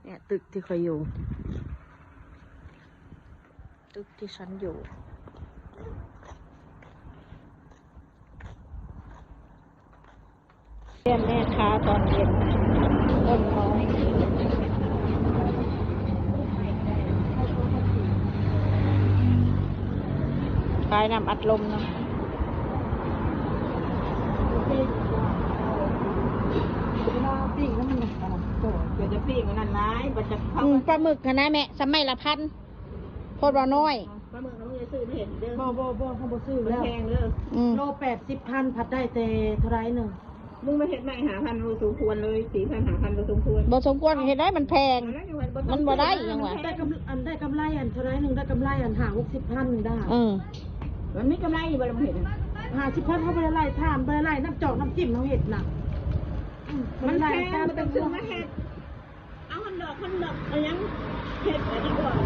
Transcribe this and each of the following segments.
ເນຍ ຕຶກທີ່ຂ້ອຍຢູ່ ຕຶກທີ່ສັນຢູ່. ແມ່ຄ້າຕອນເຢັນ ຕົ້ນນ້ອຍ ຂາຍນ້ຳອັດລົມເນາະ. ເວລາປີ້ງນັ້ນມັນ ເອີ ເປັນຈະປີ້ງອັນນັ້ນຫຼາຍ ບັດຈະເຂົ້າ ອືມ ປາໝຶກຫັ້ນນະແມ່ ສະໄໝລະພັນ ໂພດວ່ານ້ອຍ. ປາໝຶກນະ ມຶງຢ່າຊື້ມາເຮັດເດີ. ບໍ່ ບໍ່ ບໍ່ ເຮົາບໍ່ຊື້ແລ້ວ ມັນແພງເດີ. ອືມ ໂລແປດສິບພັນ ພັດໄດ້ແຕ່ເທົ່າໃດໜຶ່ງ? ມຶງມາເຮັດໃໝ່ຫ້າພັນ ບໍ່ສົມຄວນເລີຍ. ສີ່ພັນ ຫ້າພັນ ບໍ່ສົມຄວນ ບໍ່ສົມຄວນ. ເຮັດໄດ້ ມັນແພງ ມັນບໍ່ໄດ້ຫຍັງວະ. ໄດ້ກຳ ອັນ ໄດ້ກຳໄລອັນເທົ່າໃດໜຶ່ງ ໄດ້ກຳໄລອັນຫ້າຫົກສິບພັນນີ້ດາ. ເອີ ມັນມີກຳໄລຢູ່ບໍ່ລະ ເຮັດຫ້າສິບພັນ ເຮົາບໍ່ໄດ້ໄລ່ ຖາມບໍ່ໄດ້ໄລ່ ນ້ຳຈອກນ້ຳຈິ້ມເຮົາເຮັດນະ. ອືມ ມັນແພງ ບໍ່ຕ້ອງຊື້ມາເຮັດ. ເອົາຫັ້ນດອກ ຫັ້ນດອກ ເອົາຫຍັງເຮັດອັນນີ້ກ່ອນ.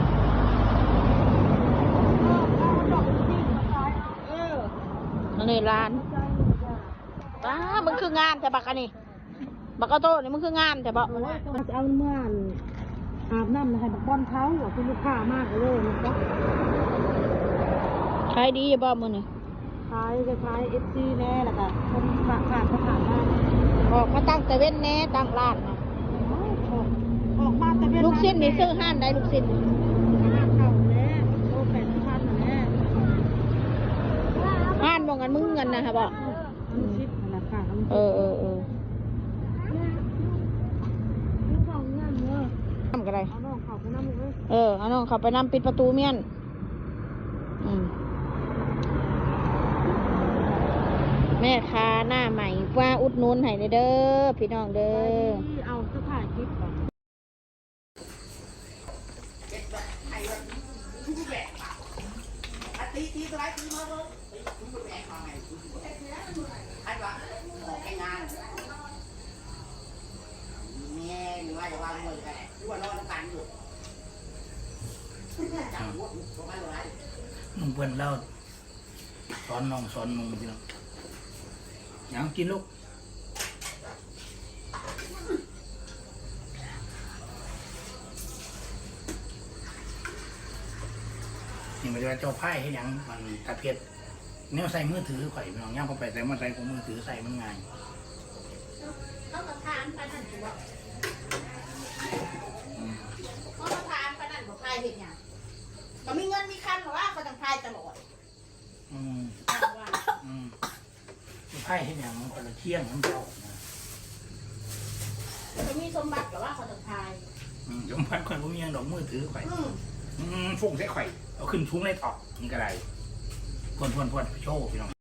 ເອີ ອັນນີ້ຫຼານ. ປ້າ ມຶງຄືງາມແທ້ບັກອັນນີ້ ບັກອາໂຕ້ນີ້ ມຶງຄືງາມແທ້ບໍ? ໂອ້ຍ ເອົາເມືອອາບນ້ຳໃຫ້ບັກບອນເຂົາ ຄືລູກຄ້າມາກໍເລີຍນະ. ຂາຍດີຢູ່ບໍມື້ນີ້? ຂາຍ ຂາຍເອັຟຊີແດ່ ແລ້ວກະຄົນຜ່ານໄປຜ່ານມາ. ອອກມາຕັ້ງແຕ່ເວັນແດ່ ຕັ້ງຮ້ານນະ. ອອກ ອອກມາແຕ່ເວັນ. ລູກຊິ້ນນີ້ຊື້ຮ້ານໃດ ລູກຊິ້ນ? ຮ້ານເກົ່າແຫຼະ ໂລແປດສິບພັນຫັ້ນແຫຼະ. ຮ້ານໝ່ອງອັນມຶງເງິນນະຫະບໍ? ເອີ ອັນຊິບຫັ້ນນະ. ເອີ ເອີ ເອີ ເອົານ້ອງເຂົ້າໄປນຳເລີຍ. ເອີ ເອົານ້ອງເຂົ້າໄປນຳ ປິດປະຕູມ້ຽນ. ອືມ ແມ່ຄ້າໜ້າໃໝ່ ມາອຸດໜູນໃຫ້ແດ່ເດີ ພີ່ນ້ອງເດີ. ເອົາ ຄືຖ່າຍຄລິບ ໜຸ່ມເພິ່ນລາວ ສອນນ້ອງສອນນຸ່ງ ພີ່ນ້ອງ. ຫຍັງ ກິນລູກ. ນີ້ມັນຈະວ່າເຈົ້າພາຍເຮັດຫຍັງ ມັນຕາເພັດ ແນວໃສ່ມືຖືຂ້ອຍ ພີ່ນ້ອງ. ຍາມເຂົາໄປໃສມາໃສຂອງມືຖືໃສ່ມັນງ່າຍ. ເຂົາກໍຖາມປານນັ້ນຕົວະ. ອືມ ເຂົາກໍຖາມປານນັ້ນ ບໍ່ພາຍເຮັດຫຍັງ? ກໍມີເງິນມີຄຳແລ້ວວ່າ ເຂົາຈັ່ງພາຍຕະຫຼອດ. ອືມ ອືມ ໄປເຮັດຫຍັງ ມັນຄົນລະທຽງນຳເຈົ້ານະ. ເຂົາມີສົມບັດແລ້ວວ່າ ເຂົາຈັ່ງພາຍ. ອືມ ສົມບັດຂ້ອຍບໍ່ມີຫຍັງດອກ ມືຖືຂ້ອຍ. ອືມ ອືມ ຟຸ້ງໃສ່ຂ້ອຍ ເອົາຂຶ້ນສູງໃນທ້ອງນີ້ກໍໄດ້. ພວນ ພວນ ພວນ ໂຊ ພີ່ນ້ອງ.